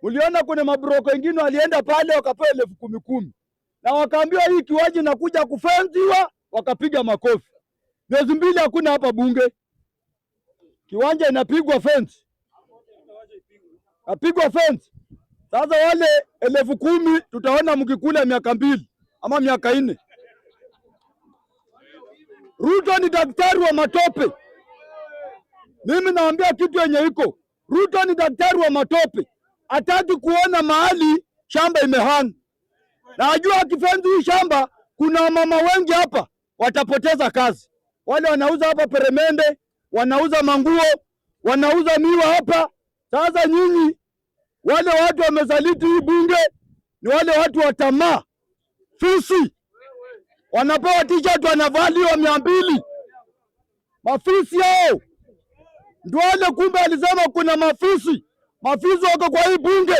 Uliona kuna mabroker wengine walienda pale wakapewa 10,000 10,000 na wakaambiwa hii kiwanja inakuja kufenziwa, wakapiga makofi. Miezi 2 hakuna hapa bunge, kiwanja inapigwa fence, napigwa fence. Sasa wale 10,000 tutaona mkikula miaka 2 ama miaka 4. Ruto ni daktari wa matope. Mimi naambia kitu yenye iko. Ruto ni daktari wa matope, hataki kuona mahali shamba imehang. Najua akifenzi hii shamba, kuna mama wengi hapa watapoteza kazi. Wale wanauza hapa peremende, wanauza manguo, wanauza miwa hapa. Sasa nyinyi wale watu wamesaliti hii bunge ni wale watu wa tamaa, fisi, wanapewa t-shirt wanavaliwa 200. Mafisi hao ndio wale, kumbe alisema kuna mafisi, mafisi wako kwa hii bunge.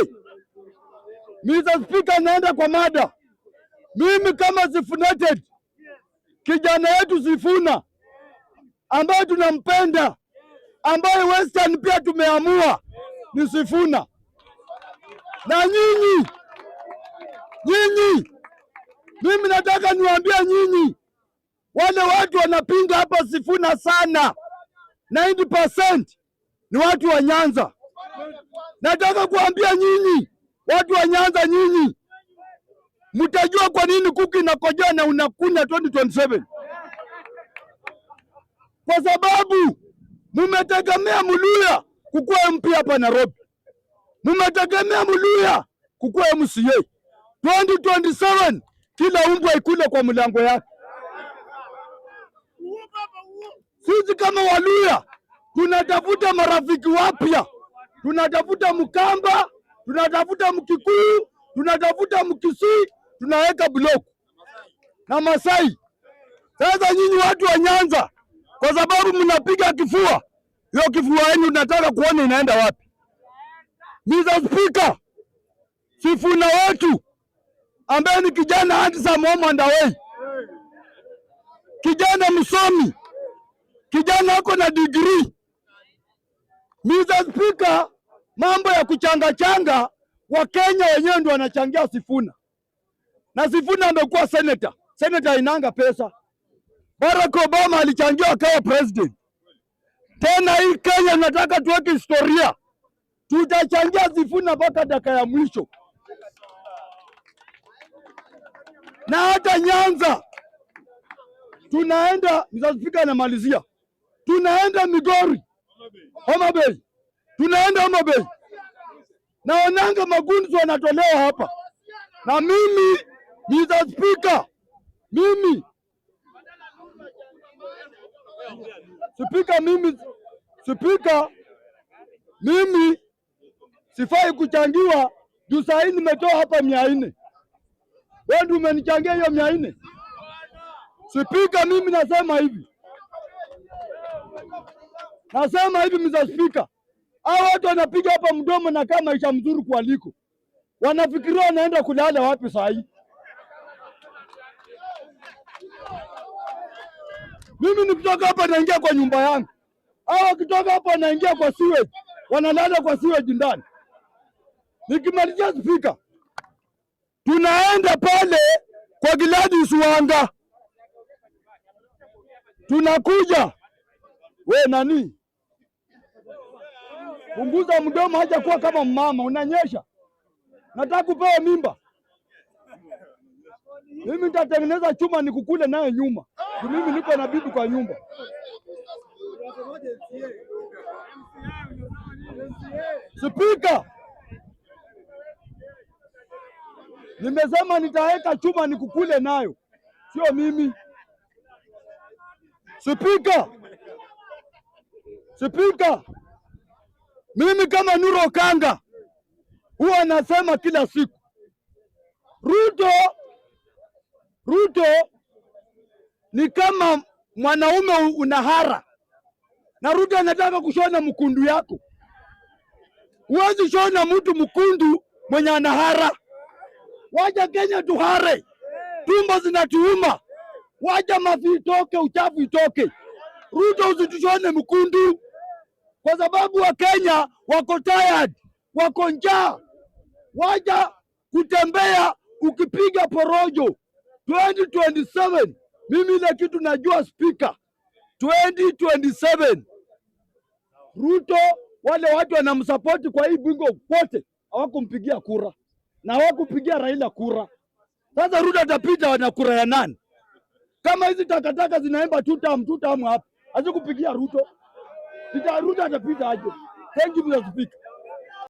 Mr. Speaker, naenda kwa mada. Mimi kama Sifunated, kijana yetu Sifuna ambaye tunampenda, ambaye Western pia tumeamua ni Sifuna, na nyinyi nyinyi, mimi nataka niwaambie nyinyi, wale watu wanapinga hapa Sifuna sana, 90% ni watu wa Nyanza. Nataka kuambia nyinyi watu wa Nyanza, nyinyi mtajua kwa nini kuku inakojoa na unakunya 2027 kwa sababu mumetegemea Mluya kukuwa MP hapa Nairobi, mumetegemea Mluya kukuwa MCA. 2027 kila umbwa ikule kwa mlango yake. Sisi kama Waluya tunatafuta marafiki wapya, tunatafuta Mkamba, tunatafuta Mkikuyu, tunatafuta Mkisii, tunaweka block na Masai. Sasa nyinyi watu wa Nyanza, kwa sababu mnapiga kifua, hiyo kifua yenu tunataka kuona inaenda wapi? Mr. Speaker, Sifuna wetu ambaye ni kijana handsome home and away, kijana msomi, kijana ako na degree. Mr. Speaker, mambo ya kuchanga changa, Wakenya wenyewe ndio wanachangia Sifuna, na Sifuna amekuwa senator. Senator inanga pesa. Barack Obama alichangiwa akawa president. Tena hii Kenya nataka tuweke historia, tutachangia Sifuna mpaka dakika ya mwisho, na hata Nyanza tunaenda. Mr. Speaker, namalizia, tunaenda Migori, Homa Bay, tunaenda Homa Bay, naonanga magunzi wanatolewa hapa, na mimi Mr. Speaker, mimi Spika, mimi Spika, mimi sifai kuchangiwa juu saa hii nimetoa hapa 400. Wewe ndio umenichangia hiyo 400. Spika, mimi nasema hivi, nasema hivi Mr. Speaker, hao watu wanapiga hapa mdomo na kama maisha mzuri kualiko, wanafikiria wanaenda kulala wapi saa hii? Mimi nikitoka hapa naingia kwa nyumba yangu, hao wakitoka hapa wanaingia kwa sewage, wanalala kwa sewage ndani. Nikimalizia Spika, tunaenda pale kwa Gladys Wanga, tunakuja we nani, punguza mdomo, haja kuwa kama mama, unanyesha. Nataka kupewa mimba mimi, nitatengeneza chuma nikukule naye nyuma. Mimi niko na bibi kwa nyumba. Spika, nimesema nitaweka chuma nikukule nayo, sio mimi. Spika, Spika, mimi kama Nuro Okanga huwa nasema kila siku, Ruto, Ruto ni kama mwanaume unahara, na Ruto anataka kushona mkundu yako. Huwezi shona mtu mkundu mwenye anahara. Wacha Kenya tuhare, tumbo zinatuuma. Wacha mafi itoke, uchafu itoke. Ruto usitushone mkundu, kwa sababu Wakenya wako tired, wako njaa. Wacha kutembea ukipiga porojo. 2027 mimi ile kitu najua, Speaker, 2027 Ruto, wale watu wanamsapoti kwa hii bunge wote hawakumpigia kura na hawakupigia Raila kura. Sasa Ruto atapita na kura ya nani? Kama hizi takataka zinaimba tutam tutam hapa, hazikupigia Ruto. Ruto atapita aje? Thank you, Mr. Speaker.